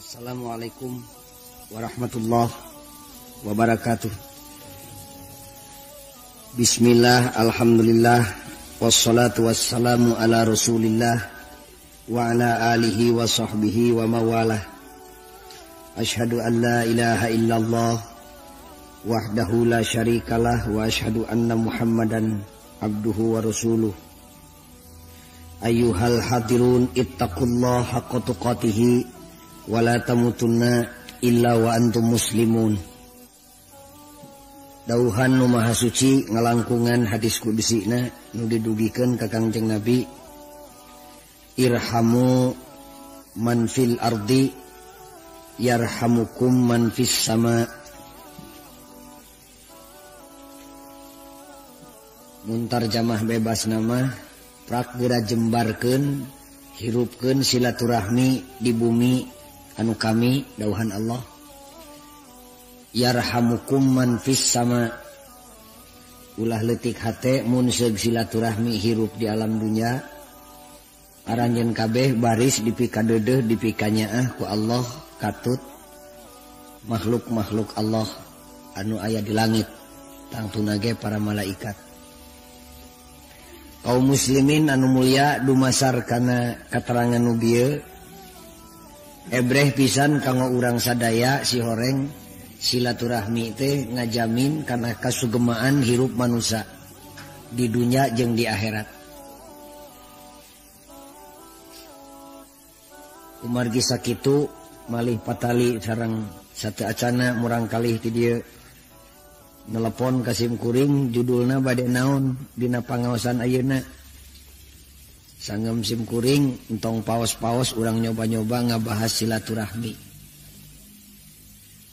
Assalamualaikum warahmatullahi wabarakatuh. Bismillah, alhamdulillah, wassalatu wassalamu ala rasulillah wa ala alihi wa sahbihi wa mawalah. Ashhadu an la ilaha illallah wahdahu la syarikalah wa ashhadu anna muhammadan abduhu wa rasuluh. Ayyuhal hadirun ittaqullaha haqqa tuqatihi wa la tamutunna illa wa antum muslimun. Dauhan nu maha suci ngalangkungan hadis kudusina nu didugikeun ka Kangjeng Nabi, irhamu man fil ardi yarhamukum man fis sama. Mun tarjamah bebas nama prak geura jembarkeun hirupkeun silaturahmi di bumi anu kami dauhan Allah. Yarhamukum man fis sama. Ulah leutik hate mun seug silaturahmi hirup di alam dunya. Aranjeun kabeh baris dipikadeudeuh dipikanyaah ku Allah katut makhluk-makhluk Allah anu aya di langit tangtuna ge para malaikat. Kaum muslimin anu mulia dumasar kana katerangan nu bieu ebreh pisan kanggo urang sadaya si horeng silaturahmi teh ngajamin kana kasugemaan hirup manusia di dunia jeung di akhirat. Kumargi sakitu malih patali sareng satu acana murang kalih ti dieu nelepon ka sim kuring judulna bade naon dina pangaosan ayeuna. Sanggem sim kuring entong paos-paos urang nyoba-nyoba ngabahas silaturahmi.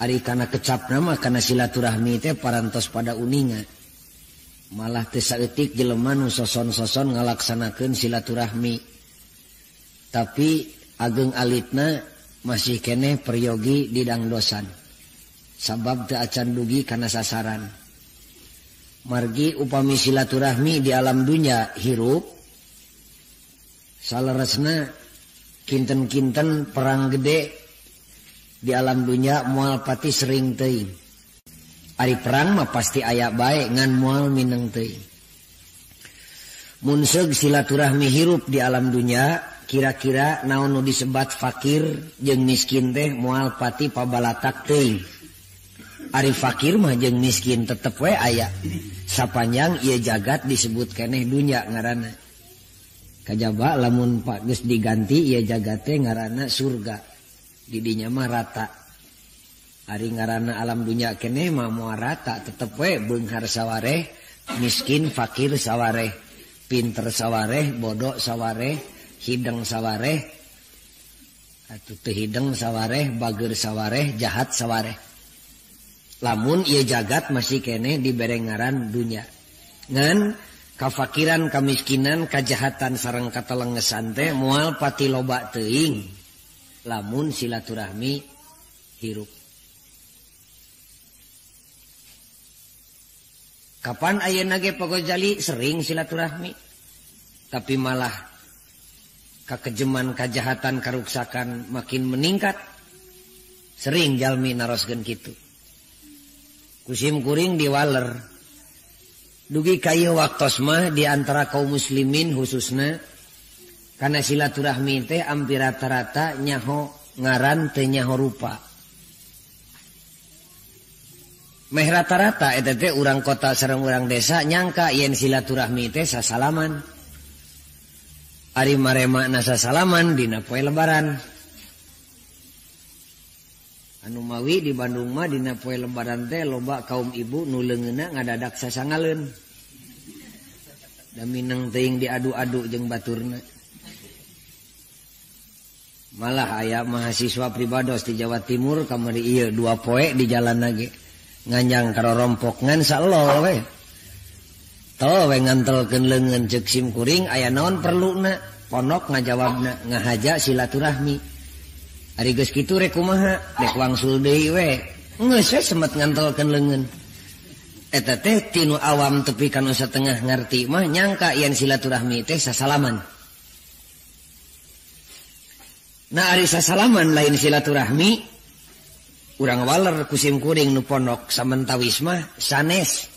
Ari kana kecapna mah kana silaturahmi teh parantos pada uninga. Malah teu saeutik jelema nu soson-soson ngalaksanakeun silaturahmi. Tapi ageng alitna masih keneh peryogi di dangdosan. Sabab teu acan dugi kana sasaran. Margi upami silaturahmi di alam dunya hirup saleresna kinten-kinten perang gede di alam dunia moal pati sering teuing. Ari perang mah pasti aya bae ngan moal mineng teuing. Mun seug silaturahmi hirup di alam dunia, kira-kira naon nu disebat fakir jeung miskin teh moal pati pabalatak teuing. Ari fakir mah jeung miskin tetep we aya. Sapanjang ieu jagat disebut keneh dunya ngaranna. Kajaba lamun pak geus diganti ieu jagat teh ngaranna surga. Didinya mah rata. Ari ngaranna alam dunya keneh mah moal rata, tetep we beunghar sawareh, miskin fakir sawareh, pinter sawareh, bodoh sawareh, hideng sawareh, atuh teu hideng sawareh, bager sawareh, jahat sawareh. Lamun ieu jagat masih keneh dibere ngaran dunya. Ngan kafakiran, kamiskinan, kajahatan sareng katelengesan teh moal pati loba teuing lamun silaturahmi hirup. Kapan ayeuna ge Pak Gozali sering silaturahmi, tapi malah kakejeman, kajahatan, karuksakan makin meningkat. Sering jalmi naroskeun kitu. Kusim kuring diwaler. Dugi ka ieu waktos mah di antara kaum muslimin khususna karena silaturahmi teh hampir rata-rata nyaho ngaran teh nyaho rupa. Meh rata-rata eta teh urang kota sareng urang desa nyangka yen silaturahmi teh sasalaman. Ari maremana sasalaman dina poe lebaran. Anu mawi di Bandung mah dina poe lebaran teh loba kaum ibu nu leungeunna ngadadak sasangaleun. Da mineng teuing diadu-adu jeung baturna. Malah aya mahasiswa pribados di Jawa Timur kamari ieu dua poe di jalan lagi nganjang karorompok ngan salol we. Tol we ngantelkeun leungeun ceuk sim kuring aya naon perluna ponok ngajawabna ngahaja silaturahmi. Ari geus kitu rek kumaha rek wangsul deui we. Geus we semet ngantelkeun leungeun. Eta teh tinu awam tepi ka nu satengah ngarti mah nyangka yen silaturahmi teh sasalaman. Nah ari sasalaman lain silaturahmi, urang waler kusim kuring nu pondok samentawis mah sanes.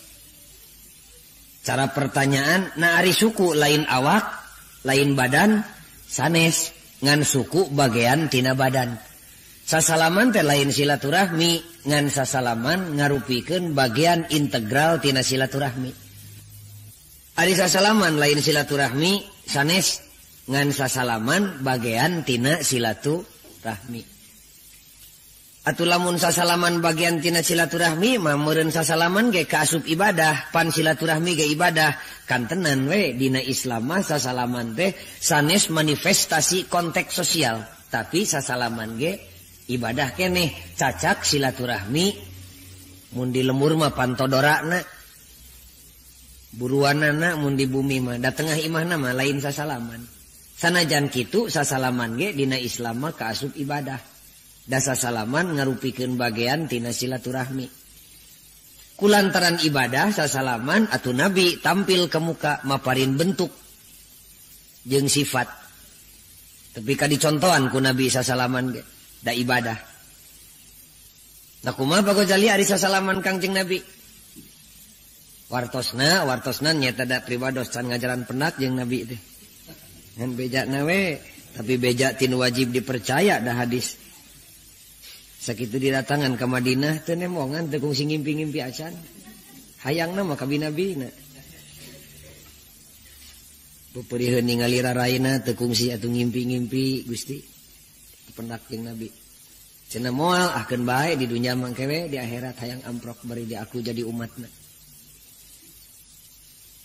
Cara pertanyaan, nah ari suku lain awak, lain badan, sanes ngan suku bagian tina badan. Sasalaman teh lain silaturahmi, ngan sasalaman ngarupikeun bagian integral tina silaturahmi. Ari sasalaman lain silaturahmi, sanes ngan sasalaman bagian tina silaturahmi. Atuh lamun sasalaman bagian tina silaturahmi mah meureun sasalaman ge kaasup ibadah, pan silaturahmi ge ibadah. Kantenan we dina Islam mah sasalaman teh sanes manifestasi konteks sosial, tapi sasalaman ge ibadah keneh cacak silaturahmi. Mun di lemur mah pantodorana, buruanana mun di bumi mah da tengah imahna mah lain sasalaman. Sanajan kitu sasalaman ge dina Islam mah kaasup ibadah. Da sasalaman ngarupikeun bagian tina silaturahmi. Kulantaran ibadah sasalaman atuh Nabi tampil ke muka maparin bentuk jeung sifat. Tapi ka dicontohan ku Nabi sasalaman ge da ibadah. Nah kumaha Pak Gozali ari sasalaman Kangjeng Nabi? Wartosna wartosna nyata da pribados can ngajaran pendak jeung Nabi teh. Ngan bejana we, tapi beja tin wajib dipercaya da hadis. Sakitu didatangan ke Madinah teu nemongan teu kungsi ngimpi-ngimpi acan. Hayangna mah ka binabi-na. Peperiheun ningali raraina teu kungsi atuh ngimpi-ngimpi Gusti. Pendak jeung Nabi. Cenah moal ahkeun bae di dunya mangke we di akhirat hayang amprok bari di aku jadi umatna.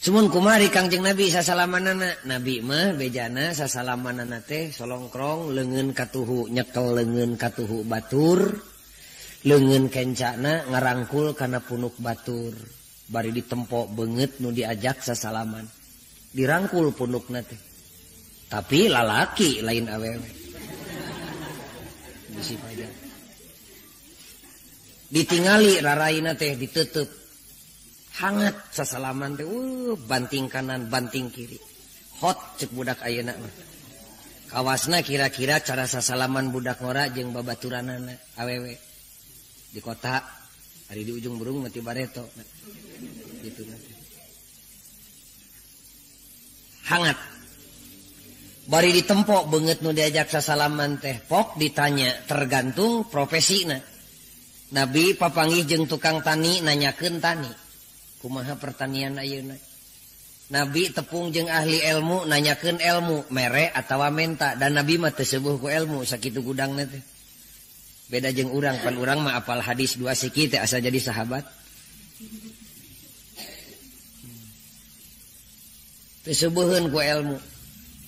Sumun kumari Kangjeng Nabi sasalamanana. Nabi mah bejana sasalamanana teh solongkrong leungeun katuhu nyekel leungeun katuhu batur, leungeun kencana ngarangkul kana punuk batur, bari ditempok beungeut nu diajak sasalaman. Dirangkul punukna teh. Tapi lalaki lain awewe. Bisi pajak. Ditingali raraina teh ditutup. Hangat sasalaman teh, banting kanan banting kiri. Hot cek budak ayeuna mah. Kawasna kira-kira cara sasalaman budak ngora jeung babaturanana awewe. Di kota ari di ujung burung mati bareto. Gitu nanti. Hangat. Bari ditempok beungeut nu diajak sasalaman teh pok ditanya tergantung profesina. Nabi papanggih jeung tukang tani nanyakeun tani. Kumaha pertanian ayeuna. Nabi tepung jeung ahli ilmu nanyakeun ilmu mere atawa menta, dan Nabi mah teu seubuh ku ilmu sakitu gudangna teh. Beda jeung urang, pan urang mah apal hadis dua siki teh asa jadi sahabat. Teu seubuheun ku ilmu.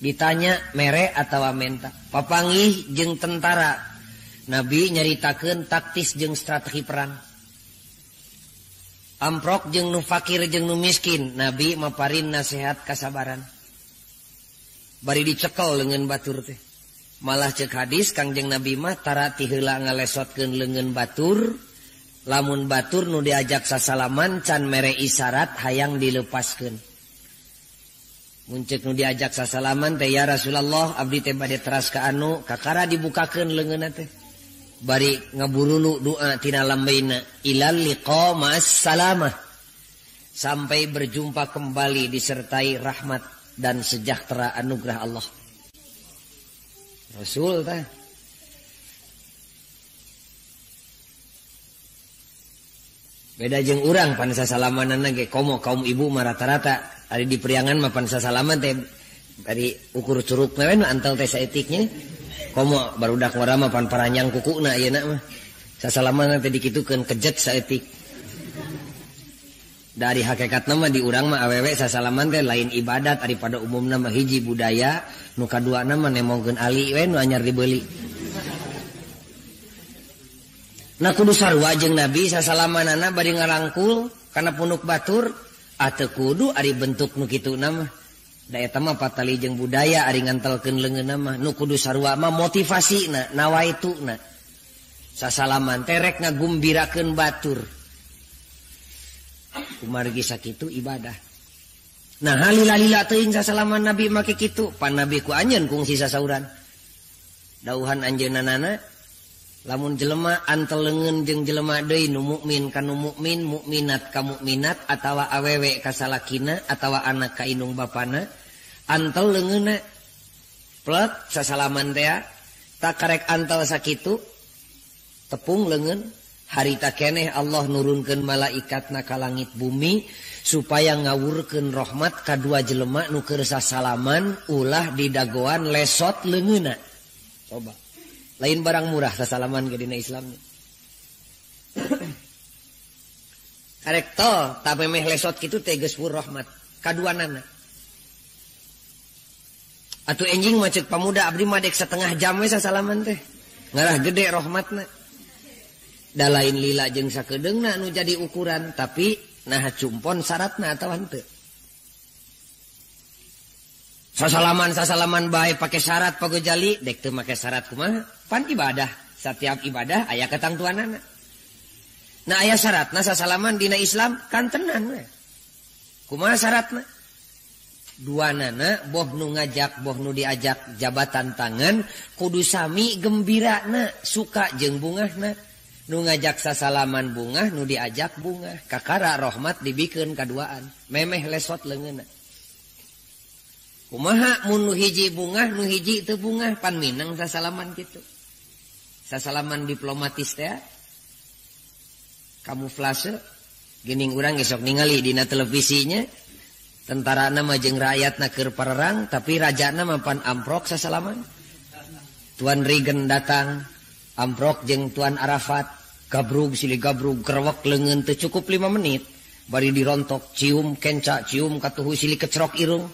Ditanya mere atawa menta. Papanggih jeung tentara. Nabi nyaritakeun taktis jeung strategi perang. Amprok jeung nu fakir jeung nu miskin, Nabi maparin nasihat kasabaran. Bari dicekel leungeun batur teh. Malah ceuk hadis Kangjeng Nabi mah tara ti heula ngalesotkeun leungeun batur, lamun batur nu diajak sasalaman can mere isyarat hayang dilepaskeun. Mun ceuk nu diajak sasalaman teh ya Rasulullah abdi teh bade teras ka anu kakara dibukakeun leungeunna teh. Bari ngaburulu doa tina lambaina ilal liqa ma'as salamah, sampai berjumpa kembali disertai rahmat dan sejahtera anugerah Allah. Rasul tah. Beda jeung urang pan sasalamanana ge komo kaum ibu mah rata-rata ari di priangan mah pan sasalaman teh ari ukur curugna we nu antel teh saeutiknya. Komo barudak ngora mah pan paranjang kukuna ayeuna mah. Sasalaman teh dikitukeun kejet saeutik. Dari hakikatna mah di urang mah awewe sasalaman teh lain ibadat ari pada umumna mah hiji budaya, nu kaduana mah nemongkeun ali we nu anyar dibeuli. Nah kudu sarua jeung Nabi sasalamanana bari ngarangkul kana punuk batur, ateu kudu ari bentuk nu kituna mah. Da eta mah patali jeung budaya ari ngantelkeun leungeunna mah nu kudu sarua mah motivasina nawaituna. Sasalaman teh rek ngagumbirakeun batur. Kumargi sakitu ibadah. Nah halila-lila teuing sasalaman Nabi make kitu, pan Nabi ku anjeun kungsi sasauran. Dauhan anjeunna lamun jelema antel leungeun jeung jelema deui nu mukmin ka nu mukmin, mukminat ka mukminat atawa awewe ka salakina atawa anak ka indung bapana, antel leungeunna plek sasalaman teh tak karek antel sakitu tepung leungeun harita keneh Allah nurunkeun malaikatna ka langit bumi supaya ngawurkeun rahmat kadua jelema nu keur sasalaman ulah didagoan lesot leungeunna. Coba lain barang murah sasalaman ke dina Islam. Karek tol tapi meh lesot kitu teh geus wur rahmat kaduanana. Atuh enjing mah ceuk pamuda abdi mah dek setengah jam we sasalaman teh. Ngarah gede rahmatna. Da lain lila jeung sakedeungna nu jadi ukuran tapi nah cumpon syaratna atawa henteu. Sasalaman sasalaman bae pake syarat pagojali dek teu make syarat kumaha? Pan ibadah, setiap ibadah aya katangtuanana. Nah aya syaratna sasalaman dina Islam kantenan we. Kumaha syaratna? Dua nana boh nu ngajak boh nu diajak jabatan tangan kudu sami gembirana suka jeung bungahna. Nu ngajak sasalaman bungah nu diajak bungah kakara rahmat dibikeun kaduaan memeh lesot leungeunna. Kumaha mun nu hiji bungah nu hiji teu bungah pan minang sasalaman kitu. Sasalaman diplomatis teh kamuflase geuning urang esok ningali dina televisinya tentarana mah jeung rakyatna keur perang tapi rajana mah pan amprok sasalaman. Tuan Reagan datang amprok jeung Tuan Arafat gabrug silih gabrug kerewek leungeun teu cukup 5 menit bari dirontok cium kenca cium katuhu silih kecerok irung.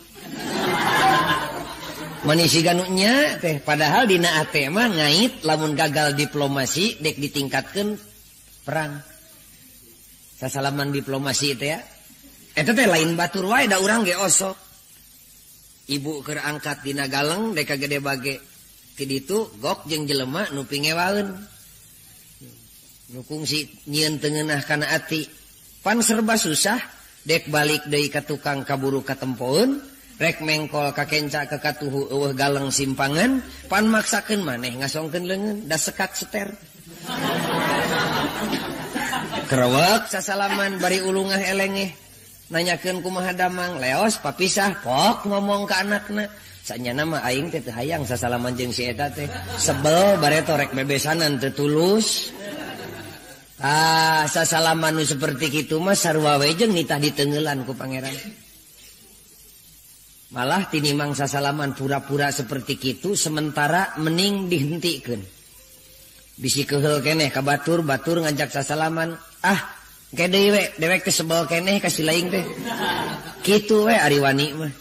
Manisi ganunya teh padahal dina ate mah ngait lamun gagal diplomasi dek ditingkatkeun perang. Sasalaman diplomasi teh ya. Eta teh lain batur wae da urang ge osok. Ibu keur angkat dina galeng dek ka gede bage. Ti ditu gok jeung jelema nu pingewaeun. Nu kungsi nyieun teu ngeunah kana ati. Pan serba susah dek balik deui ka tukang kaburu katempoeun. Rek mengkol ka kenca ka katuhu eueuh galeng simpangan pan maksakeun maneh ngasongkeun leungeun da sekat seter. Kerewek sasalaman bari ulungah elengeh nanyakeun kumaha damang leos papisah pok ngomong ka anakna sanyana mah aing teh teu hayang sasalaman jeung si eta teh sebel bareto rek bebesanan teu tulus. Ah sasalaman nu seperti kitu mah sarua we jeung nitah diteunggeulan ku pangeran. Malah tinimang sasalaman pura-pura seperti kitu sementara mening dihentikeun. Bisi keheul keneh ka batur, batur ngajak sasalaman, ah engke deui we, dewek teh sebel keneh ka si laing teh. Kitu we ari wani mah.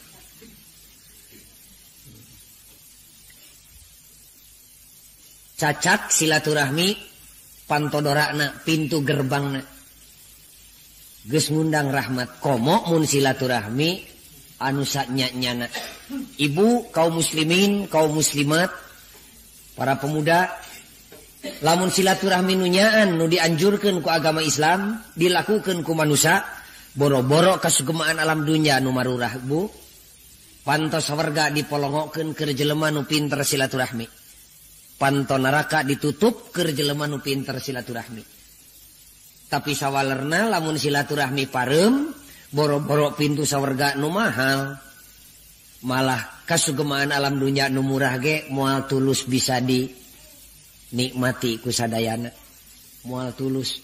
Cacak silaturahmi pantodorana pintu gerbangna. Geus ngundang rahmat komo mun silaturahmi anu sanya-nyana. Ibu kaum muslimin, kaum muslimat, para pemuda, lamun silaturahmi nu nyaan nu dianjurkeun ku agama Islam, dilakukeun ku manusia, boro-boro kasugemaan alam dunya nu marurah, Bu. Panto sawarga dipolongokeun keur jelema nu pinter silaturahmi. Panto neraka ditutup keur jelema nu pinter silaturahmi. Tapi sawalerna lamun silaturahmi pareum, boro-boro pintu sawarga nu mahal, malah kasugemaan alam dunya nu murah ge moal tulus bisa dinikmati ku sadayana. Moal tulus.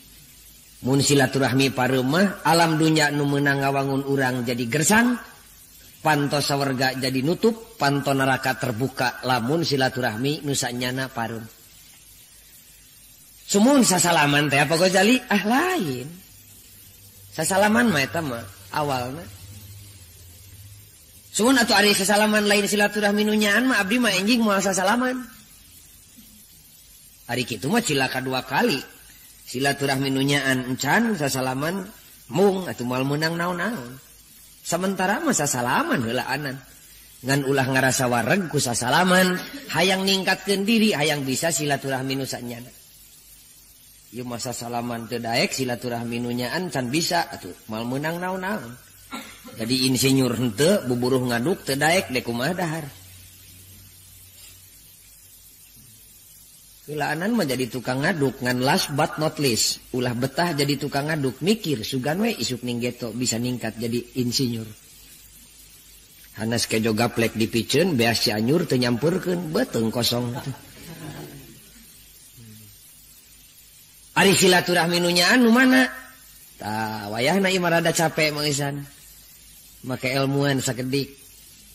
Mun silaturahmi pareum mah alam dunya nu meunang ngawangun urang jadi gersang, panto sawarga jadi nutup, panto neraka terbuka lamun silaturahmi nu sanyana pareum. Sumun sasalaman teh apa Gozali? Ah lain. Sasalaman mah eta mah awalna. Sumun atuh ari sasalaman lain silaturahmi nu nyaan mah abdi mah enjing moal sasalaman. Ari kitu mah cilaka dua kali. Silaturahmi nu nyaan encan sasalaman mung atuh moal meunang naon-naon. Sementara mah sasalaman heulaanan. Ngan ulah ngarasa wareg ku sasalaman, hayang ningkatkeun diri, hayang bisa silaturahmi nu sanyana. Ieu masa salaman teu daek silaturahmi nu nyaan can bisa atuh moal meunang naon-naon. Jadi insinyur henteu buburuh ngaduk teu daek dek kumaha dahar. Heulaanan mah jadi tukang ngaduk ngan last but not least. Ulah betah jadi tukang ngaduk mikir sugan we isuk ning geto bisa ningkat jadi insinyur. Hanas kejo gaplek dipiceun beas Cianjur teu nyampeurkeun beuteung kosong. Ari silaturahmi nu nyaan nu mana? Tah wayahna ieu mah rada capek Mang Isan. Make ilmuan sakedik.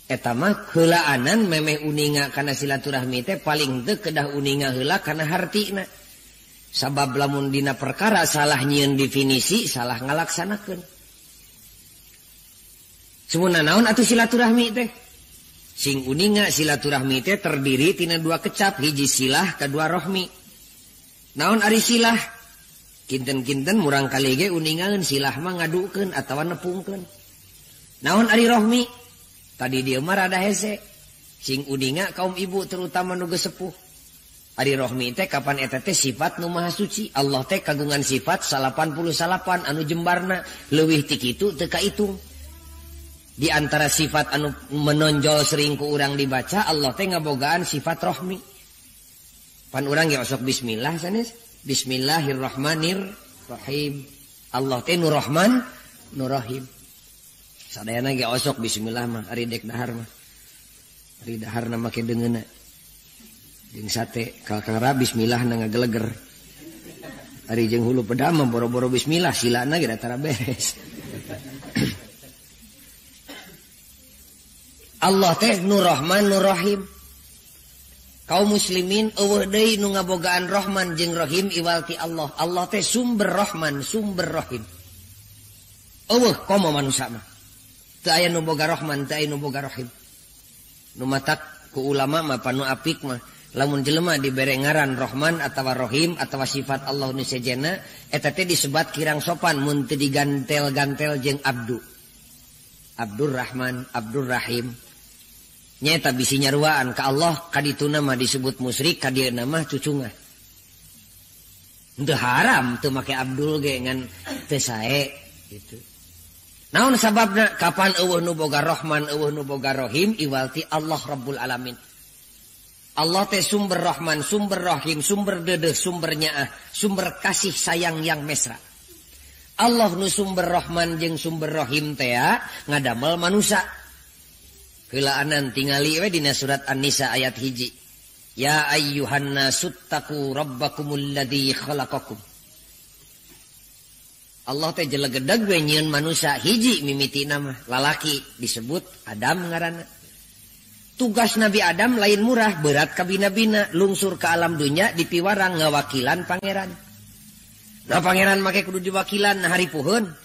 Eta mah heulaanan memeh uninga kana silaturahmi teh paling teu kedah uninga heula kana hartina. Sabab lamun dina perkara salah nyieun definisi, salah ngalaksanakeun. Sumuna naon atuh silaturahmi teh? Sing uninga silaturahmi teh terdiri tina dua kecap, hiji silah, kadua rohmi. Naon ari silah? Kinten-kinten murang kali ge uningaeun silah mah ngadukeun atawa nepungkeun. Naon ari rohmi? Tadi dia mah rada hese. Sing uninga kaum ibu terutama nu geus sepuh. Ari rohmi teh kapan eta teh sifat nu maha suci. Allah teh kagungan sifat 89 anu jembarna leuwih ti kitu teu kaitung. Di antara sifat anu menonjol sering ku urang dibaca, Allah teh ngabogaan sifat rohmi. Pan urang ge osok bismillah sanes. Bismillahirrahmanirrahim. Allah teh nu Rahman, nu Rahim. Sadayana ge osok bismillah mah ari dek dahar mah. Ari daharna make deungeuna. Jeung sate kalkara bismillah na ngageleger. Ari jeung hulu peda mah boro-boro bismillah silana ge tara beres. Allah teh nu Rahman nu Rahim. Kaum muslimin eueuh deui nu ngabogaan Rahman jeung Rahim iwal ti Allah. Allah teh sumber Rahman, sumber Rahim. Eueuh komo manusa mah. Teu aya nu boga Rahman, teu aya nu boga Rahim. Nu matak ku ulama mah panu apik mah lamun jelema dibere ngaran Rahman atawa Rahim atawa sifat Allah nu sejenna eta teh disebat kirang sopan mun teu digantel-gantel jeung abdu. Abdur Rahman, Abdur Rahim. Nyata bisi nyaruaan ka Allah kadituna mah disebut musyrik, kadieuna mah cucungah. Henteu haram teu make abdul ge ngan teu sae gitu. Naon sababna kapan eueuh nu boga Rahman, eueuh nu boga Rahim iwal ti Allah Rabbul Alamin. Allah teh sumber Rahman, sumber Rahim, sumber deudeuh, sumber nyaah, sumber kasih sayang yang mesra. Allah nu sumber Rahman jeung sumber Rahim teh ngadamel manusa. Heulaanan tingali we dina surat An-Nisa ayat 1. Ya ayyuhan nasuttaqu rabbakumul ladzi khalaqakum. Allah teh jelegedeg we nyieun manusa hiji mimitina mah lalaki disebut Adam ngaranna. Tugas Nabi Adam lain murah, berat kabina-bina, lungsur ke alam dunya dipiwarang ngawakilan pangeran. Nah pangeran make kudu diwakilan nah ripuheun.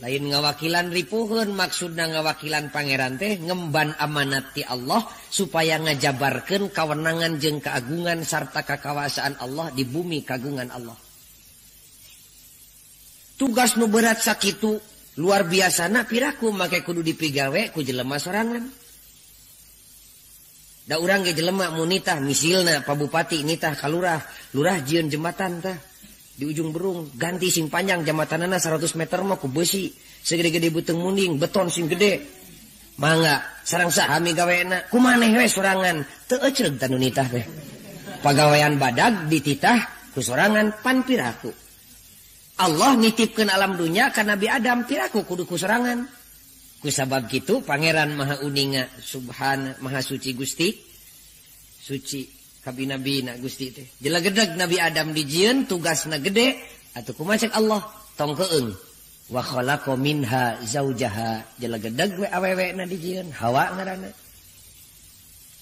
Lain ngawakilan ripuheun, maksudna ngawakilan pangeran teh ngemban amanat ti Allah supaya ngajabarkeun kawenangan jeung keagungan sarta kakawasaan Allah di bumi kagungan Allah. Tugas nu berat sakitu luar biasana piraku make kudu dipigawe ku jelema sorangan. Da urang ge jelema mun nitah misilna pa bupati nitah ka lurah, lurah jieun jembatan tah. Di ujung berung ganti sing panjang jembatanana 100 meter mah ku besi segede-gede beuteung munding beton sing gede. Mangga sareng saha migawena ku maneh we sorangan teu eceug tah nu nitah teh. Pagawean badag dititah ku sorangan pan piraku. Allah nitipkeun alam dunya ka Nabi Adam piraku kudu ku sorangan. Ku sabab kitu pangeran maha uninga subhana maha suci Gusti suci kabina-bina Gusti teh. Jelegedeg Nabi Adam dijieun tugasna gede atuh kumaha cek Allah tong keung wa khalaqa minha zaujaha. Jelegedeg we awewena dijieun Hawa ngaranna.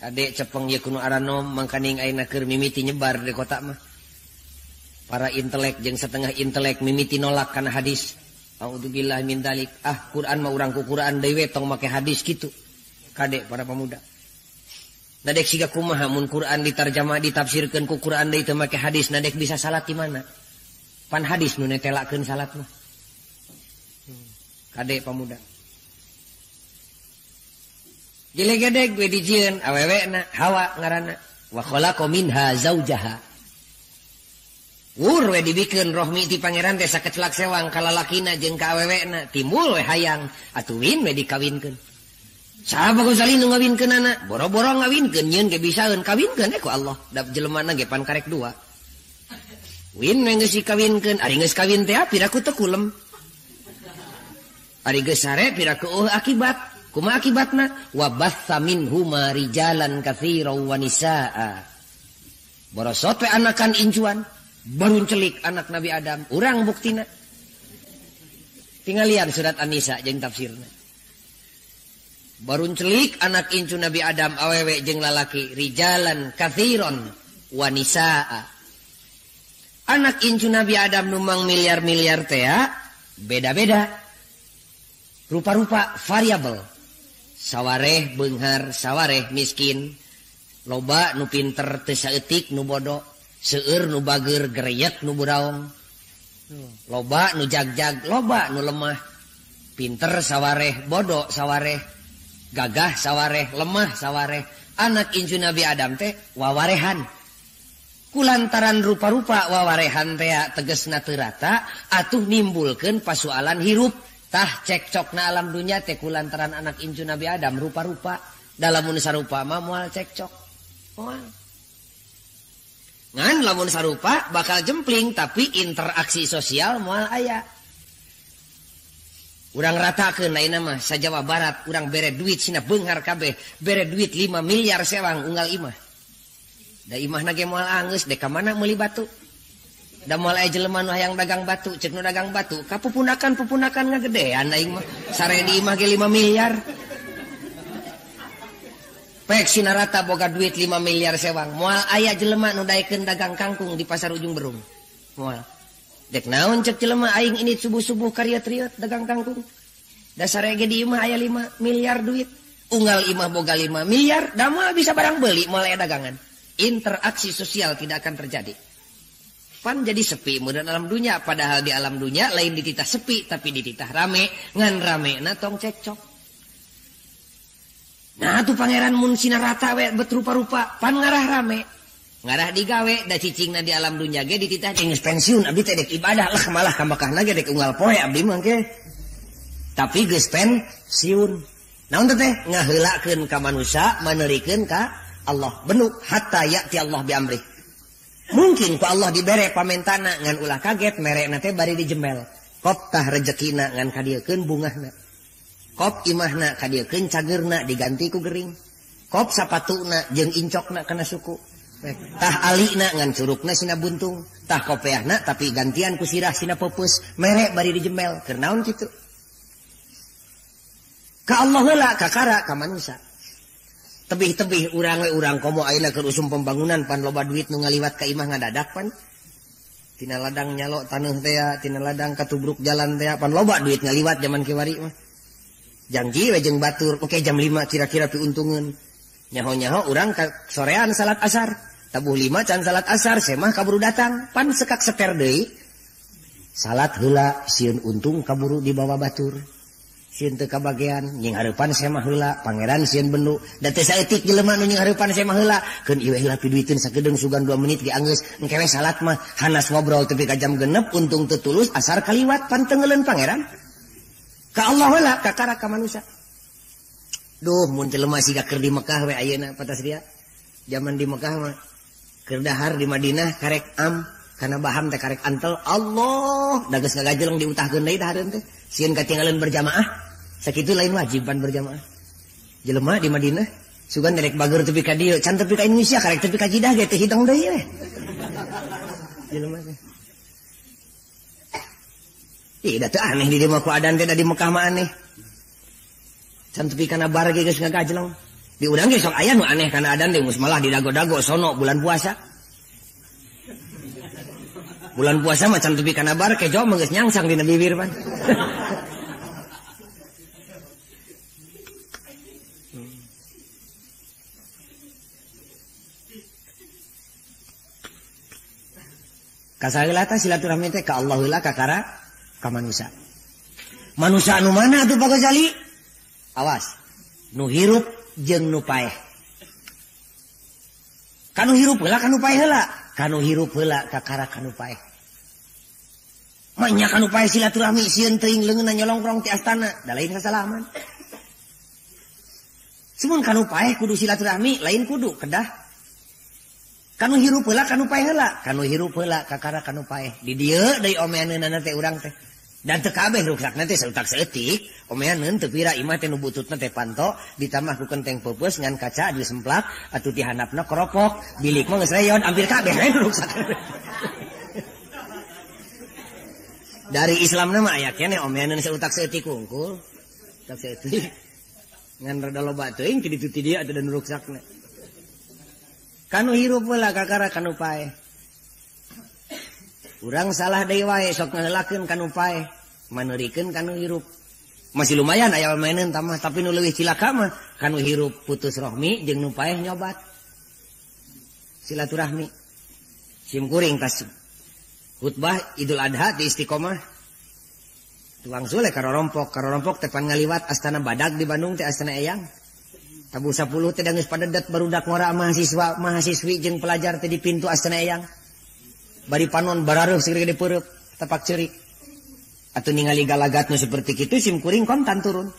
Ade cepeng ieu kuno aranom mangkaning ayeuna keur mimiti nyebar di kota mah. Para intelek jeung setengah intelek mimiti nolak kana hadis. A'udzubillah min dzalik. Ah Quran mah urang ku Quran deui we tong make hadis kitu. Kade para pemuda. Nadek siga kumaha mun Quran ditarjamah ditafsirkeun ku Quran deui teu make hadis nadek bisa salat di mana? Pan hadis nu netelakeun salat mah. Kade pamuda. Jelegedeg we dijieun awewena Hawa ngaranna wa khalaqa minha zaujaha. Wur we dibikeun rohmi ti pangeran teh sakecelak sewang ka lalakina jeung ka awewena timbul we hayang atuh win we dikawinkeun. Saha Pak Ghazali nu ngawinkeunana? Boro-boro ngawinkeun nyieun ge bisaeun kawinkeun ku Allah. Da jelemana ge pan karek dua. Win we geus dikawinkeun, ari geus kawin teh piraku teu kulem. Ari geus sare piraku eueuh akibat. Kumaha akibatna? Wa batsa minhuma rijalan katsiran wa nisaa. Borosot we anakan incuan, baruncelik anak Nabi Adam, urang buktina. Tinggalian surat An-Nisa jeung tafsirna. Baruncelik anak incu Nabi Adam awewe jeung lalaki, rijalan katsiran wa nisaa. Anak incu Nabi Adam numang miliar-miliar teh beda-beda. Rupa-rupa variabel. Sawareh beunghar, sawareh miskin. Loba nu pinter teu saeutik nu bodoh, seueur nu bager gereyek nu buraong. Loba nu jagjag, loba nu lemah. Pinter sawareh, bodoh sawareh, gagah sawareh, lemah sawareh. Anak incu Nabi Adam teh wawarehan. Kulantaran rupa-rupa wawarehan teh tegesna teu rata atuh nimbulkeun pasualan hirup. Tah cekcokna alam dunya teh kulantaran anak incu Nabi Adam rupa-rupa. Dalamun sarupa mah moal cekcok. Moal. Ngan lamun sarupa bakal jempling tapi interaksi sosial moal aya. Urang ratakeun ayeuna mah sa Jawa Barat urang bere duit sina beunghar kabeh, bere duit 5 miliar sewang unggal imah. Da imahna ge moal anggeus dek ka mana meuli batu. Da moal aya jelema nu hayang dagang batu, ceuk nu dagang batu, kapupunakan-pupunakan ngagedean aing mah. Sare di imah ge 5 miliar. Pek sina rata boga duit 5 miliar sewang, moal aya jelema nu daekeun dagang kangkung di pasar Ujung Berung. Moal. Dek naon cek jelema aing ini subuh-subuh kariot-riot dagang kangkung. Dasar ge di imah aya 5 miliar duit. Unggal imah boga 5 miliar, da moal bisa barang beuli, moal aya dagangan. Interaksi sosial tidak akan terjadi. Pan jadi sepi meureun alam dunya, padahal di alam dunya lain dititah sepi tapi dititah rame, ngan rame na tong cekcok. Nah tuh pangeran mun sina rata we bet rupa-rupa pan ngarah rame. Ngarah digawe da cicingna di alam dunya ge dititah geus pensiun abdi teh dek ibadah lah malah ka Mekahna ge dek unggal poe abdi mah ge. Tapi geus pensiun. Naon teh ngaheulakeun ka manusia, maneurikeun ka Allah. Benuk hatta ya'ti Allah bi amrih. Mungkin ku Allah dibere pamentana ngan ulah kaget merekna teh bari dijembel. Kop tah rejekina ngan kadieukeun bungahna. Kop imahna kadieukeun cageurna diganti ku gering. Kop sapatuna jeung incokna kana suku. Tah alina ngan curukna sina buntung. Tah kopeahna tapi gantian ku sirah sina peupeus. Mere bari dijembel. Keur naon kitu? Ka Allah heula kakara ka manusia. Tebih-tebih urang we urang komo ayeuna keur usum pembangunan pan loba duit nu ngaliwat ka imah ngadadak pan. Tina ladang nyalok taneuh teh, tina ladang katubruk jalan teh, pan loba duit ngaliwat zaman kiwari mah. Janji we jeung batur, oke jam 5 kira-kira piuntungeun. Nyaho-nyaho urang ka sorean salat asar. Tabuh 5 can salat asar, semah kaburu datang, pan sekak seter deui. Salat heula sieun untung kaburu dibawa batur. Sieun teu kabagean nying hareupan semah heula, pangeran sieun bendu. Da teu saeutik jelema nu nying hareupan semah heula, keun ieu heula piduiteun sakedeung sugan 2 menit ge anggeus, engke we salat mah hanas ngobrol tepi ka jam 6 untung teu tulus asar kaliwat pan teu pangeran. Ka Allah heula kakara ka manusia. Duh mun jelema siga keur di Mekah we ayeuna patasria. Zaman di Mekah mah keur dahar di Madinah karek am kana baham teh karek antel Allah da geus ngagajeleng diutahkeun deui dahareun teh. Sieun katinggalan berjamaah. Sakitu lain wajib pan berjamaah. Jelema di Madinah sugan derek bager tepi ka dieu, can tepi ka Indonesia karek tepi ka Jidah ge teh hidang deui we. Jelema teh. Ih, da teu aneh di dieu mah ku adan teh da di Mekah mah aneh. Can tepi kana bar ge geus ngagajeleng. Di urang ge sok aya nu aneh kana adan teh geus malah didago-dago sono bulan puasa. Bulan puasa mah can tepi kana bar kejo mah geus nyangsang dina bibir pan. Kasaheula tah silaturahmi teh ka Allah heula kakara ka manusia. Manusia anu mana atuh Pak Ghazali? Awas. Nu hirup jeung nu paeh. Kanu hirup heula kanu paeh heula. Kanu hirup heula kakara kanu paeh. Manya kanu paeh silaturahmi sieun teuing leungeunna nyolongkrong ti astana, da lain kasalaman. Cuman kanu paeh kudu silaturahmi, lain kudu kedah. Kanu hirup heula kanu paeh heula, kanu hirup heula kakara kanu paeh. Di dieu deui omeaneunana teh urang teh. Dan teu kabeh ruksakna teh sautak saeutik, omeaneun teu pira imah teh nu bututna teh panto, ditambah ku kenteng peupeus ngan kaca disemplak atuh ti handapna keropok, bilik mah geus reyon, hampir kabeh we nu ruksakna. Dari Islamna mah aya keneh omeaneun sautak saeutik hungkul. Utak saeutik. Ngan rada loba teuing ti ditu ti dieu atuh da nu ruksakna. Kanu hirup heula kakara kanu paeh. Urang salah deui wae sok ngaheulakeun kanu paeh, maneurikeun kanu hirup. Masih lumayan aya omeaneun tamah, tapi nu leuwih cilaka mah kanu hirup putus rohmi jeung nu paeh nyobat. Silaturahmi. Sim kuring tas khutbah Idul Adha di Istiqomah. Tuang sule karorompok, karorompok teh pan ngaliwat astana badag di Bandung teh astana Eyang. Tabuh 10 teh geus padedet barudak ngora mahasiswa, mahasiswi jeung pelajar teh di pintu astana Eyang. Bari panon barareuh segede-gede peureuk, tapak ceurik. Atuh ningali galagat nu seperti kitu sim kuring kontan turun.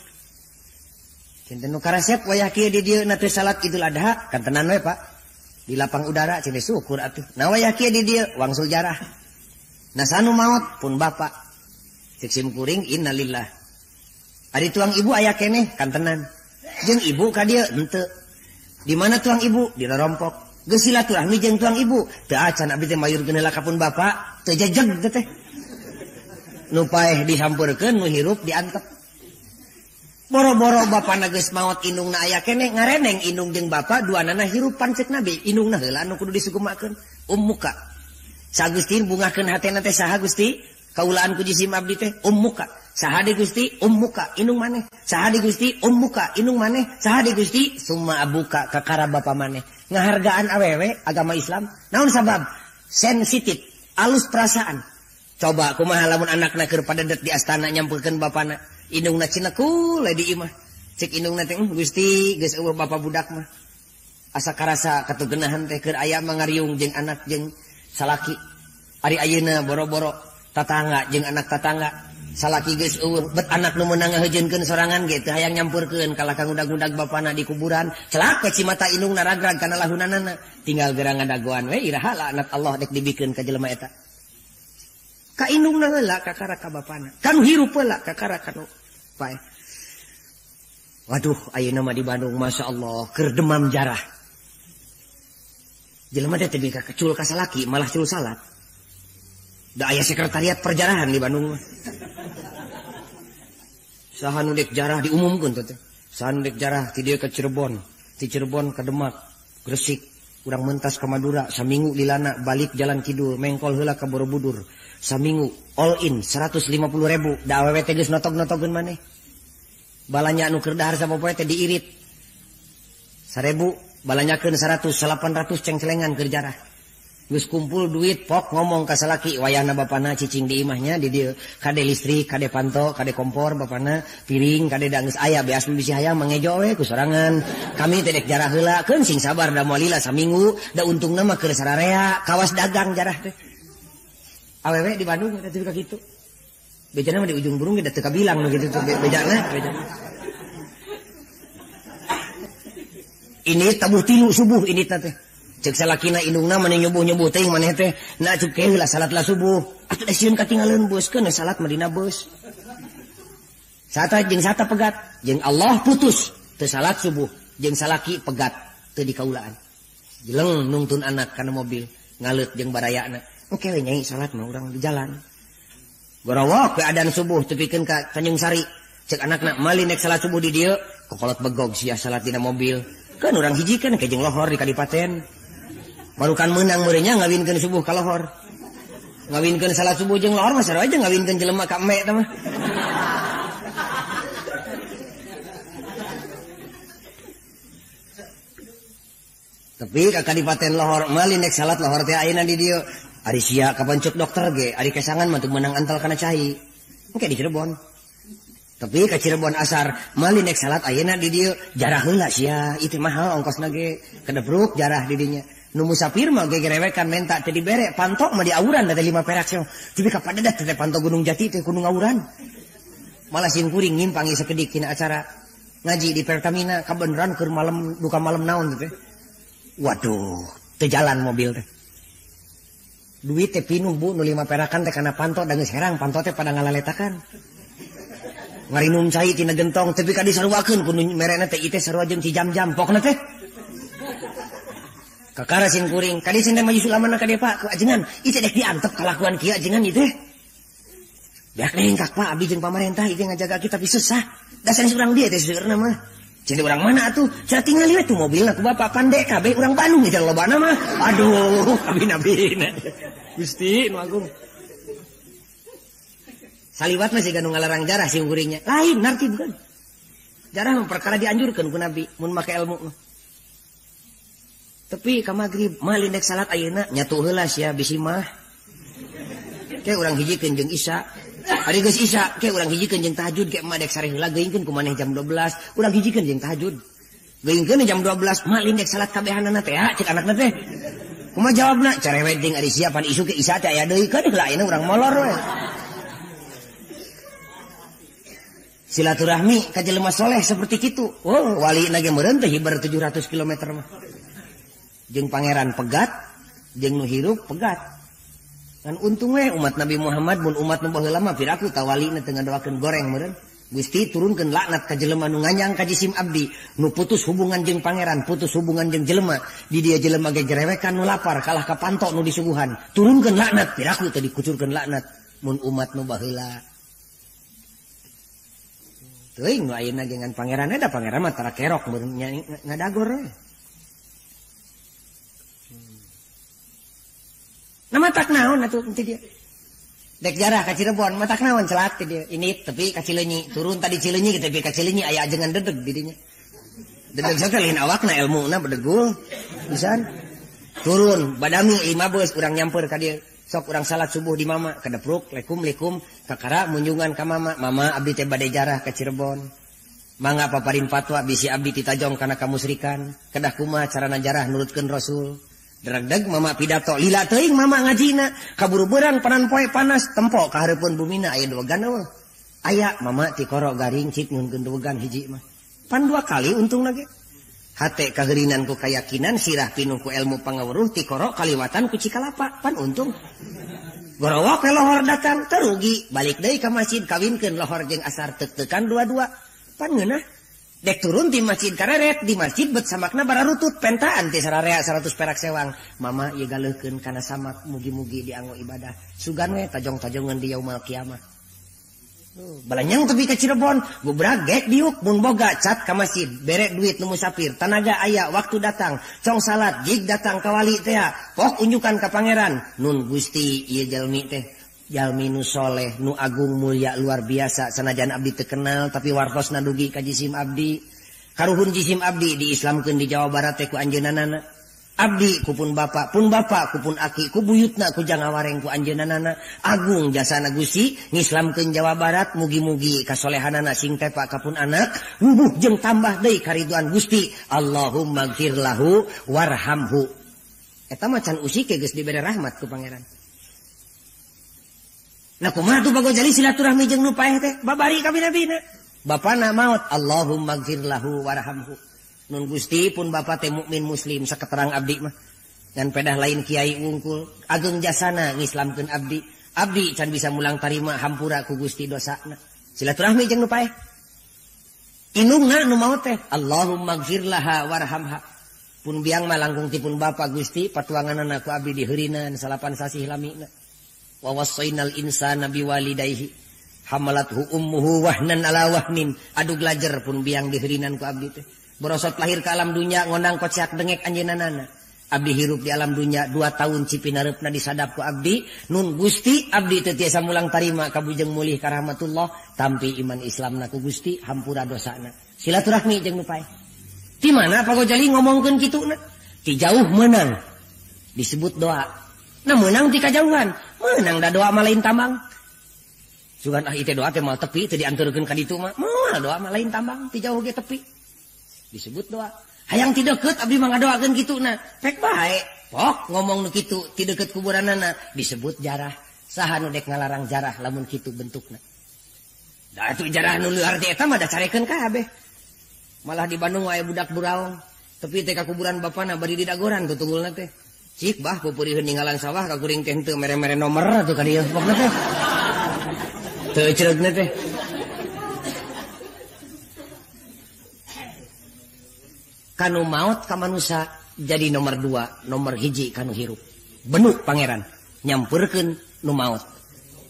Kinten nu karesep wayah kieu di dieu na teu salat Idul Adha, kantenan we Pak. Di lapang udara cenah syukur atuh. Nah wayah kieu di dieu wangsul jarah. Nah sanu maot pun bapak. Cek sim kuring innalillah. Ari tuang ibu aya keneh kantenan. Jeung ibu ka dieu henteu. Di mana tuang ibu? Di rorompok. Geus silaturahmi jeung tuang ibu. Teu acan abdi teh mayurkeun heula ka pun bapak, teu jejeg teh. Nu paeh disampeurkeun, nu hirup diantep. Boro-boro bapana geus maot indungna aya keneh ngareneng indung jeung bapa duanana hirup pan ceuk Nabi. Indungna heula anu kudu disugumakeun. Ummuka. Sa Gusti bungahkeun hatena teh saha Gusti? Kaulaan ku jisim abdi teh ummuka. Saha di Gusti ummuka indung maneh. Saha di Gusti ummuka indung maneh. Saha di Gusti summa abuka kakara bapa maneh. Ngahargaan awewe agama Islam. Naon sabab? Sensitif, alus perasaan. Coba kumaha lamun anakna keur padedet di astana nyampeurkeun bapana. Indungna cinekul we di imah. Cek indungna teh Gusti geus eueuh bapa budak mah. Asa karasa katugenahan teh keur aya mangariung jeung anak jeung salaki. Ari ayeuna boro-boro tatangga jeung anak tatangga. Salaki geus eueuh bet anak nu meunang ngaheujeunkeun sorangan ge teu hayang nyampurkeun kalah ka ngudag-ngudag bapana di kuburan. Celak we cimata indungna ragrag kana lahunanana. Tinggal gerang ngadagoan we iraha laknat Allah dek dibikeun ka jelema eta. Ka indungna heula kakara ka bapana. Kanu hirup heula kakara kanu paeh. Waduh ayeuna mah di Bandung masyaallah keur demam jarah. Jelema teh teu ka kecul ka salaki malah cul salat. Da aya sekretariat perjarahan di Bandung mah. Saha nu dek jarah diumumkeun teh. Saha nu dek jarah ti dieu ka Cirebon, ti Cirebon ka Demak, Gresik, urang mentas ka Madura, saminggu lilana balik jalan kidul, mengkol heula ka Borobudur. Saminggu all in 150.000. Da awewe teh geus notog-notogeun maneh. Balanya anu keur dahar sapopoe teh diirit. 1.000 balanyakeun 100, 800 cengcelengan keur jarah. Geus kumpul duit pok ngomong ka salaki wayahna bapana cicing di imahnya di dieu kade listrik kade panto kade kompor bapana piring kade da geus aya beas bisi hayang mangejo we ku sorangan kami teh dek jarah heula keun sing sabar da moal lila saminggu da untungna mah keur sararea kawas dagang jarah teh awewe di Bandung teh ka kitu bejana mah di ujung burung ge da teu kabilang nu kitu teh bejana bejana ini tabuh tilu subuh ini teh cek salakina indungna maneh nyubuh-nyubuh teuing maneh teh na cek ke heula salat lah subuh atuh da sieun katingaleun beus keun salat mah dina beus sata jeung sata pegat jeung Allah putus teu salat subuh jeung salaki pegat teu dikaulaan jeleng nungtun anak kana mobil ngaleut jeung barayana oke we nyai salat mah urang di jalan gorowok we adan subuh tepikeun ka Tanjung Sari cek anakna mali nek salat subuh di dieu kokolot begog sia salat dina mobil kan urang hijikeun ke jeung lohor di kadipaten. Marukan menang meureunnya ngawinkeun subuh ka lohor. Ngawinkeun salat subuh jeung lohor mah sarua aja ngawinkeun jelema ka eme eta mah. Tapi ka kadipaten lohor mali nek salat lohor teh ayeuna di dieu. Ari sia kapancuk dokter ge, ari kesangan mah teu meunang antal kana cai. Engke di Cirebon. Tapi ka Cirebon asar mali nek salat ayeuna di dieu jarah heula sia, itu mahal ongkosna ge, kedebruk jarah di dinya. Nu musafir mah gegerewekan menta teu dibere, pantok mah diauran da teh 5 perak sia. Tapi kapadedat teh pantok Gunung Jati teh gunung auran. Malah sim kuring nyimpang ieu sakedik tina acara. Ngaji di Pertamina kabeneran keur malam duka malam naon teh. Waduh, teu jalan mobil teh. Duit teh pinuh bu, nu 5 perakan teh kana panto da geus herang, panto teh pada ngalaletakan. Ngarinum cai tina gentong tapi ka disaruakeun ku nu merena teh ieu teh sarua jeung Cijamjam pokna teh. Kakara sin kuring, kadi sin teh maju sulamana ka dieu Pak, ku ajengan, ieu teh dek diantep kalakuan kieu ajengan ieu teh. Beak lengkak Pak, abdi jeung pamarentah ieu ngajaga kita tapi susah. Da sanes urang dieu teh seueurna mah. Cenah urang mana atuh? Cenah tingali we tuh mobilna ku bapak pandek kabeh urang Bandung ieu lobana mah. Aduh, abi-nabina. Gusti nu agung. Saliwat mah siga nu ngalarang jarah sing kuringnya. Lain narti bukan. Jarah mah perkara dianjurkeun ku Nabi mun make ilmu mah. Tapi ka magrib mah lindek salat ayeuna nyatu heula sia bisi mah. Ke urang hijikeun jeung Isya. Ari geus Isya ke urang hijikeun jeung tahajud ke mah dek sare heula geuingkeun ku maneh jam 12, urang hijikeun jeung tahajud. Geuingkeun jam 12 mah lindek salat kabehanana teh cek anakna teh. Kumaha jawabna? Carewet jeung ari sia pan isuk ke Isya teh aya deui kan heula ayeuna urang molor we. Silaturahmi ka jelema soleh seperti kitu. Oh, wali na ge meureun teh hiber 700 km mah. Jeung pangeran pegat, jeung nu hirup pegat. Kan untung we umat Nabi Muhammad mun umat nu baheula mah piraku ta walina teu ngadoakeun goreng meureun. Gusti turunkeun laknat ka jelema nu nganyang ka jisim abdi, nu putus hubungan jeung pangeran, putus hubungan jeung jelema. Di dia jelema ge gerewekan nu lapar kalah ka panto nu disuguhan. Turunkeun laknat piraku teu dikucurkeun laknat mun umat nu baheula. Teuing nu ayeuna ge ngan pangeran da pangeran mah tara kerok meureun ngadagor we. Nah matak naon atuh ti dia. Dek jarah ka Cirebon matak naon celat ti dia. Ini tepi ka Cileunyi, turun tadi Cileunyi tepi ka Cileunyi aya ajengan dedeg di dinya. Dedeg teh lain awakna elmuna bedegul pisan. Turun badami 5 beus urang nyamper ka dieu. Sok urang salat subuh di mama kadepruk lekum-lekum kakara munjungan ka mama. Mama abdi teh bade jarah ka Cirebon. Mangga paparin fatwa bisi abdi titajong kana kamusrikan. Kedah kumaha carana jarah nurutkeun Rasul. Dregdeg mama pidato lila teuing mama ngajina kaburu beurang panan poe panas tempo ka hareupeun bumina aya duegan eueuh. Aya mama tikoro garing cik nyunkeun duegan hiji mah. Pan 2 kali untungna ge. Hate kaheurinan ku kayakinan sirah pinuh ku ilmu pangaweruh tikoro kaliwatan ku cikalapa pan untung. Gorowok we lohor datang terugi balik deui ka masjid kawinkeun lohor jeung asar teuk-teukan dua-dua pan ngeunah. Dek turun di masjid kareret di masjid bet samakna bararutut pentaan ti sararea 100 perak sewang. Mama ieu galeuhkeun kana samak mugi-mugi dianggo ibadah. Sugan we tajong-tajongan di yaumul kiamah. Balanyang tepi ka Cirebon, gubrak gek diuk mun boga cat ka masjid, bere duit nu musafir, tanaga aya waktu datang, cong salat jig datang ka wali teh, pok unjukan ka pangeran. Nun Gusti ieu jalmi teh jalmi nu soleh, nu agung mulia luar biasa, sanajan abdi teu kenal tapi wartosna dugi ka jisim abdi. Karuhun jisim abdi diislamkeun di Jawa Barat teh ku anjeunana. Abdi ku pun bapak kupun aki, ku buyutna ku jangawareng ku anjeunana. Agung jasana Gusti ngislamkeun Jawa Barat, mugi-mugi kasolehanana sing tepa ka pun anak, wubuh jeung tambah deui kariduan Gusti. Allahumma gfir lahu warhamhu. Eta mah can usike geus dibere rahmat ku pangeran. Nah kumaha tuh Pak Gojali silaturahmi jeung nu paeh teh babari kabina-bina. Bapana maot Allahumma gfir lahu warhamhu. Nun Gusti pun bapa teh mukmin muslim saketerang abdi mah. Dan pedah lain kiai wungkul ageung jasana ngislamkeun abdi. Abdi can bisa mulang tarima hampura ku Gusti dosana. Silaturahmi jeung nu paeh. Inungna nu maot teh Allahumma gfir laha warhamha. Pun biang mah langkung ti pun bapa Gusti patuanganana ku abdi diheurinan 9 sasih lamina. Wa wassaynal insana biwalidayhi hamalathu ummuhu wahnan ala wahnin. Aduh glajer pun biang diheurinan ku abdi teh. Borosot lahir ke alam dunya ngondang kocak dengek anjeunana. Abdi hirup di alam dunya 2 tahun cipinareupna disadap ku abdi. Nun Gusti abdi teu tiasa mulang tarima kabujeng mulih ka rahmatullah tampi iman Islamna ku Gusti hampura dosana. Silaturahmi jeung nu paeh. Ti mana Pak Gojali ngomongkeun kituna? Ti jauh meunang disebut doa. Nah meunang ti kajauhan. Meunang da doa mah lain tambang. Sugan ah ieu doa teh moal tepi teu dianturkeun ka ditu mah. Moal doa mah lain tambang ti jauh ge tepi. Disebut doa. Hayang ti deukeut abdi mah ngadoakeun kituna. Pek bae. Pok ngomong nu kitu ti deukeut kuburanana disebut jarah. Saha nu dek ngalarang jarah lamun kitu bentukna. Da atuh jarah nu luar di eta mah da carekeun kabeh. Malah di Bandung aya budak buraong. Tepi teh ka kuburan bapana bari didagoran tuh tunggulna teh. Cik bah pupuriheun ninggalan sawah ka kuring teh henteu mere-mere nomor atuh ka dieu pokna teh. Teu ceregna teh. Kanu maot ka manusa jadi nomor 2, nomor 1 kanu hirup. Benuk pangeran nyamperkeun nu maot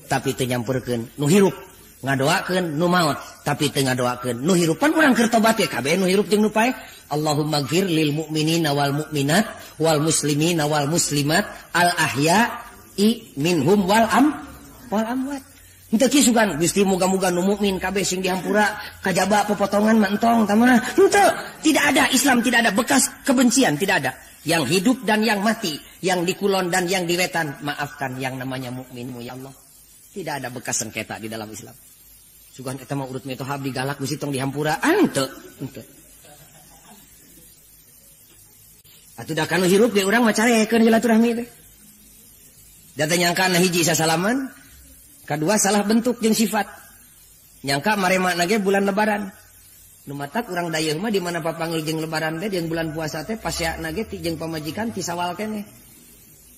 tapi teu nyamperkeun nu hirup. Ngadoakeun nu maot tapi teu ngadoakeun nu hirup. Pan urang keur tobat ye kabeh nu hirup jeung nu paeh. Allahumma gfir lil mu'minina wal mu'minat wal muslimina wal muslimat al ahya'i minhum wal am wal amwat. Henteu kieu sugan Gusti muga-muga nu mukmin kabeh sing dihampura kajaba popotongan mah entong tah mah. Henteu, tidak ada Islam, tidak ada bekas kebencian, tidak ada. Yang hidup dan yang mati, yang di kulon dan yang di wetan, maafkan yang namanya mukminmu ya Allah. Tidak ada bekas sengketa di dalam Islam. Sugan eta mah urut metoha abdi galak Gusti tong dihampura, henteu, henteu. Atuh da kanu hirup ge urang mah carekeun silaturahmi teh. Da teh nyangka na hiji sasalaman, kadua salah bentuk jeung sifat. Nyangka marema ge bulan lebaran. Nu matak urang dayeuh mah di mana papanggil jeung lebaran teh jeung bulan puasa teh paseana ge ti jeung pamajikan ti sawal keneh.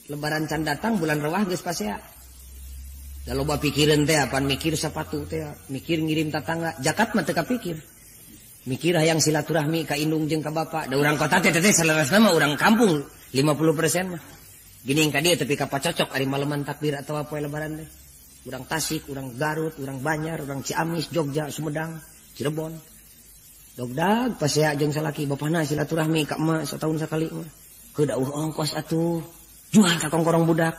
Lebaran can datang bulan rewah geus pasea. Da loba pikireun teh apan mikir sapatu teh, mikir ngirim tatangga, zakat mah teu kapikir. Mikir hayang silaturahmi ka indung jeung ka bapa. Da urang kota teh teh saleresna mah urang kampung 50% mah. Geuning ka dieu tepi ka pacocok ari maleman takbir atawa poe lebaran teh. Urang Tasik, urang Garut, urang Banjar, urang Ciamis, Jogja, Sumedang, Cirebon. Dogdag pasea jeung salaki bapana silaturahmi ka emak satahun sakali mah. Heuh da eueuh ongkos atuh. Jual ka kongkorong budak.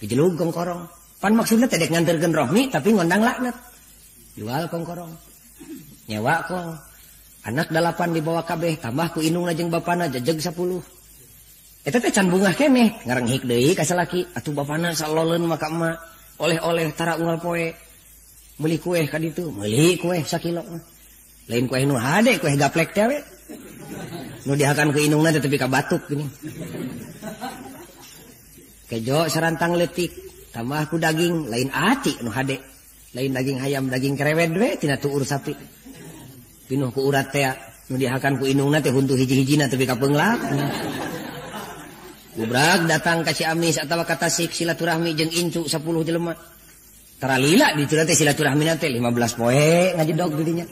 Dijelug kongkorong. Pan maksudna teh dek nganterkeun rohmi tapi ngondang laknat. Jual kongkorong. Nyewa kong. Anak 8 dibawa kabeh tambah ku indungna jeung bapana jejeg 10. Eta teh can bungah keneh, ngarenghik deui ka salaki. Atuh bapana saloleun mah ka emak. Oleh-oleh tara unggal poe. Meuli kueh ka ditu, meuli kueh sakilo mah. Lain kueh nu hade, kueh gaplek teh we. Nu dihakan ku indungna teh tepi ka batuk geuning. Kejo sarantang leutik, tambah ku daging, lain ati nu hade. Lain daging hayam, daging kerewed we tina tuur sapi. Pinuh ku urat teh, nu dihakan ku indungna teh huntu hiji-hijina tepi ka peunglak. Gubrak datang ka Ciamis atawa ka Tasik silaturahmi jeung incu 10 jelema. Taralila ditu teh silaturahmina teh 15 poe ngajedog di dinya.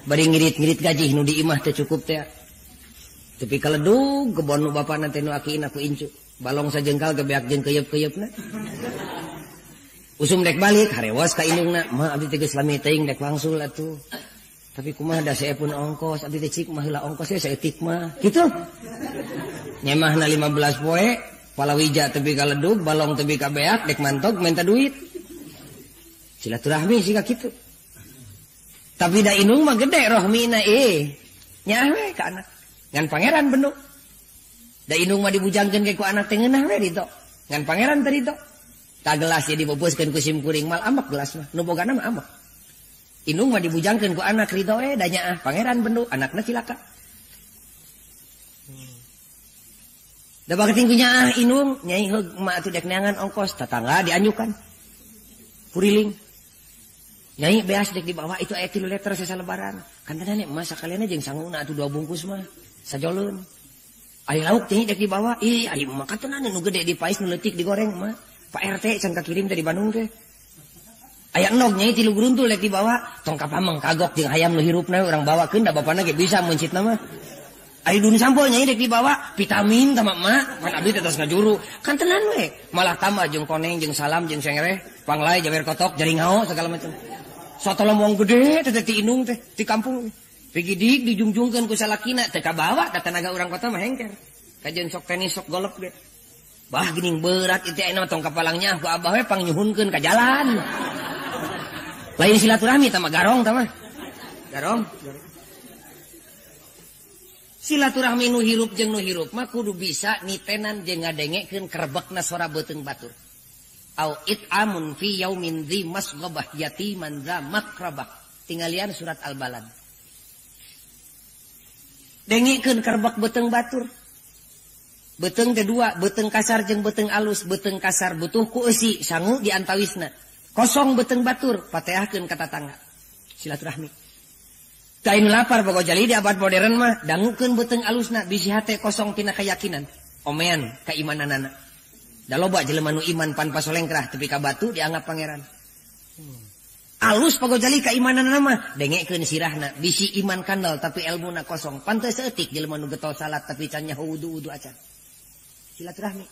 Bari ngirit-ngirit gaji nu di imah teh cukup teh. Tepi kaledug kebon nu bapana teh nu akiina ku incu. Balong sajengkal gebeak jeung keuyeup-keuyeup. Usum dek balik harewas ka indungna, "Ma abdi teh geus lami teuing dek wangsul atuh." Tapi kumaha da saepun ongkos, abdi teh cik mah heula ongkos we saeutik mah. Kitu. Nyemahna 15 poe, palawija tepi kaledug, balong tepi ka beak, dek mantog minta duit. Silaturahmi siga kitu. Tapi da indung mah gede rohmina nyaah we ka anak. Ngan pangeran benuk. Da indung mah dibujangkeun ke ku anak teh ngeunah we ditu. Ngan pangeran teh ditu. Ta gelas ye diboboskeun ku sim kuring mal ambek gelas mah. Nu bogana mah ambek. Indung mah dibujangkeun ku anak ridho we da nyaah pangeran benuk, anakna cilaka. Da bageting ku nyaah indung, nyai heug emak atuh dek neangan ongkos, tatangga dianjukan. Kuriling. Nyai beas dek dibawa itu aya 3 liter sesa lebaran. Kan teh nenek emak sakalianna jeung sanguna atuh 2 bungkus mah. Sajoleun. Aya lauk teh dek dibawa, ih ari emak katunan nu gede dipais nu leutik digoreng emak. Pak RT can kakirim teh di Bandung teh. Aya endog nyai 3 geruntul dek dibawa, tong ka pameng kagok jeung hayam nu hirupna urang bawakeun da bapana ge bisa meuncitna mah. Ari dun sampol nyai dek dibawa vitamin tah emak, pan abdi teh tos ngajuru. Kan tenan we, malah tambah jeung koneng jeung salam jeung sengreh, panglai jawer kotok, jaringao segala macam. Soto lombong gede teh ti indung teh di kampung. Pigidik dijungjungkeun ku salakina teh kabawa da tenaga urang kota mah hengker. Kajeun sok tenis sok golf ge. Bah geuning berat itu ayeuna tong kapalangnya ku abah we pangnyuhunkeun ka jalan. Lain silaturahmi tah mah garong tah mah. Garong. Silaturahmi nu hirup jeung nu hirup mah kudu bisa nitenan jeung ngadengekeun kerebekna sora beuteung batur. Au it'amun fi yaumin dzi masghabah yatiman dza makrabah. Tinggalian surat Al-Balad. Dengekeun kerebek beuteung batur. Beuteung teh dua, beuteung kasar jeung beuteung alus. Beuteung kasar butuh ku eusi sangu di antawisna. Kosong beuteung batur, pateahkeun ka tatangga. Silaturahmi. Lain lapar Pak Gojali di abad modern mah dangukeun beuteung alusna bisi hate kosong tina keyakinan. Omean keimananana. Da loba jelema nu iman pan pasolengkrah tepi ka batu dianggap pangeran. Alus Pak Gojali keimananana mah dengekeun sirahna bisi iman kandel tapi elmuna kosong. Pantes saeutik jelema nu getol salat tapi can nyaho wudu-wudu acan. Silaturahmi.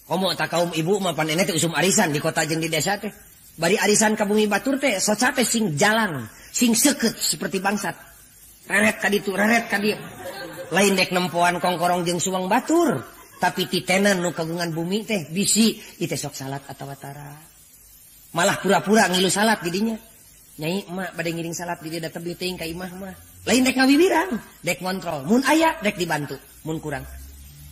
Komo tak kaum ibu mah pan teh usum arisan di kota jeung di desa teh. Bari arisan ka bumi batur teh soca teh sing jalan, sing seukeut seperti bangsat. Reret ka ditu, reret ka dieu. Lain dek nempoan kongkorong jeung suang batur, tapi titenan nu kagungan bumi teh bisi ieu teh sok salat atawa tara. Malah pura-pura ngilu salat di dinya. Nyai emak bade ngiring salat di dieu da tebih teuing ka imah mah. Lain dek ngawiwiran, dek ngontrol. Mun aya dek dibantu, mun kurang.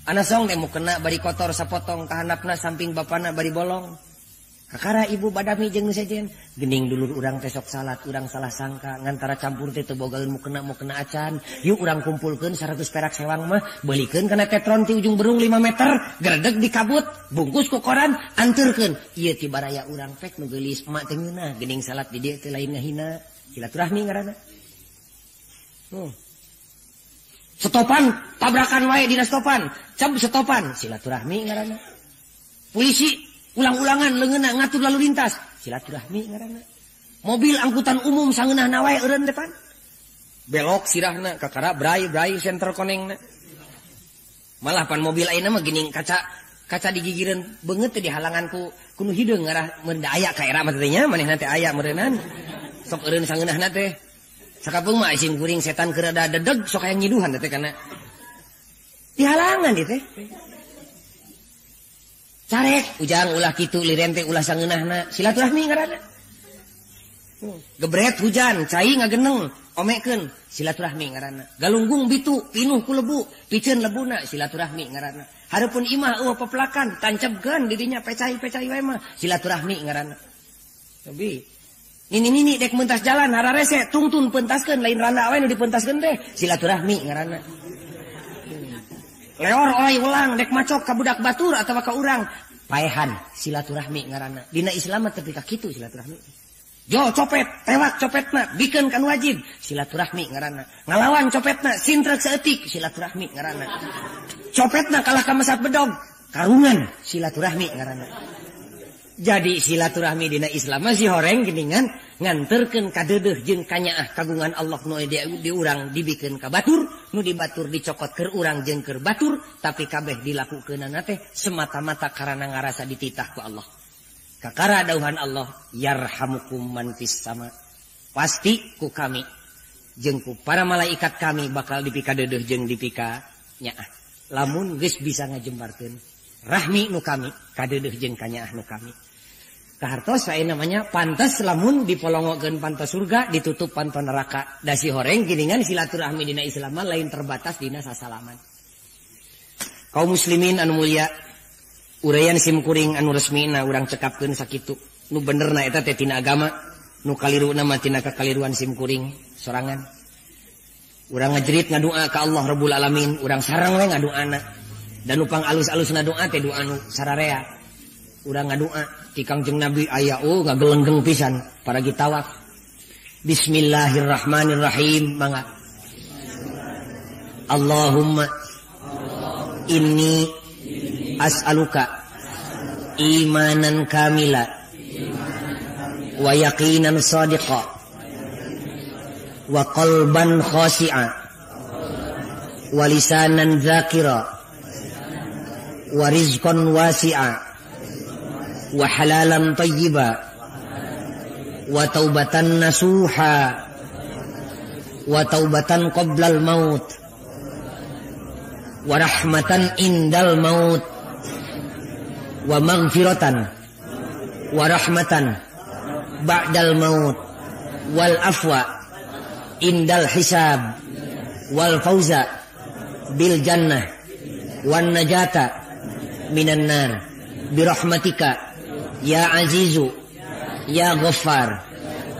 Ana song teh mukena bari kotor sapotong ka handapna samping bapana bari bolong. Kakara ibu badami jeung nu sejen, geuning dulur urang teh sok salat, urang salah sangka ngantara campur teh teu bogaeun mukena acan. Yuk urang kumpulkeun 100 perak sewang mah, beulikeun kana tetron ti ujung berung 5 meter, gredeg dikabut, bungkus ku koran, anterkeun. Ieu ti baraya urang pek nu geulis emak teh ngeunah, geuning salat di dieu teh lain ngahina. Silaturahmi ngaranna. Setopan, tabrakan wae dina stopan, cab setopan, silaturahmi ngaranna. Polisi ulang-ulangan leungeunna ngatur lalu lintas, silaturahmi ngaranna. Mobil angkutan umum sangeunahna wae eureun depan. Belok sirahna kakara brai-brai senter konengna. Malah pan mobil ayeuna mah geuning kaca digigireun beungeut teh dihalangan ku nu hideung ngarah mun da aya ka era mah teh nya manehna teh aya meureunnan. Sok eureun sangeunahna teh. Sakapeung mah isim kuring setan keur rada dedeg sok hayang nyiduhan teh kana. Dihalangan ieu teh. Carek ujang ulah kitu liren teh ulah sangeunahna silaturahmi ngaranna. Gebret hujan cai ngageneng omekeun silaturahmi ngaranna. Galunggung bitu pinuh ku lebu piceun lebuna silaturahmi ngaranna. Hareupeun imah eueuh pepelakan tancebkeun di dinya pecai-pecai wae mah silaturahmi ngaranna. Tapi nini-nini dek mentas jalan hararese tungtun pentaskeun lain randa wae nu dipentaskeun teh silaturahmi ngaranna. Leor oleh ulang dek macok ka budak batur atawa ka urang paehan silaturahmi ngaranna. Dina Islam mah tepi ka kitu silaturahmi. Jo copet, tewak copetna, bikeun kan wajib silaturahmi ngaranna. Ngalawan copetna, sintrek saeutik silaturahmi ngaranna. Copetna kalah ka mesat bedog, karungan silaturahmi ngaranna. Jadi silaturahmi dina Islam masih horeng geningan nganterkeun kadeudeuh jeung kanyaah kagungan Allah nu di urang dibikeun ka batur, nu di batur dicokot keur urang jeung keur batur, tapi kabeh dilakukeunana teh semata-mata karana ngarasa dititah ku Allah. Kakara dauhan Allah yarhamukum man fis sama. Pasti ku kami jeung ku para malaikat kami bakal dipikadeudeuh jeung dipika nyaah. Lamun geus bisa ngajembarkeun rahmi nu kami kadeudeuh jeung kanyaah nu kami. Kahartos saya namanya pantas lamun dipolongokeun panto surga ditutup panto neraka. Dasi horeng giningan silaturahmi dina Islam lain terbatas dina sasalaman. Kaum muslimin anu mulia, uraian simkuring anu resmina urang cekapkeun sakitu. Nu benerna eta teh tina agama, nu kaliruna mah tina kakaliruan simkuring sorangan. Urang ngajerit ngadua ka Allah Rabbul Alamin, urang sareng we ngaduana. Dan nu pang alus-alusna doa teh doa nu sararea. Urang ngadua ti Kangjeng Nabi aya oh ngagelenggeng pisan para gitawaf. Bismillahirrahmanirrahim mangga. Allahumma inni as'aluka imanan kamila wa yaqinan shadiqa wa qalban khashi'a wa lisanan dzakira wa rizqan wasi'a wa halalan tayyiba wa taubatan nasuha wa taubatan qoblal maut wa rahmatan indal maut wa maghfiratan wa rahmatan ba'dal maut wal afwa indal hisab wal fauza bil jannah wan najata minan nar birahmatika ya azizu ya ghaffar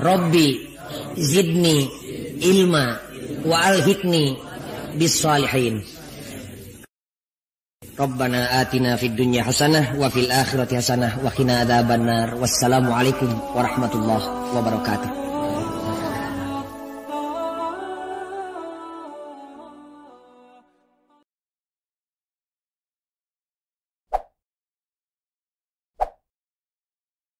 rabbi zidni ilma wa alhikni bis salihin. Rabbana atina fid dunya hasanah wa fil akhirati hasanah wa qina adzabannar. Wassalamualaikum warahmatullahi wabarakatuh.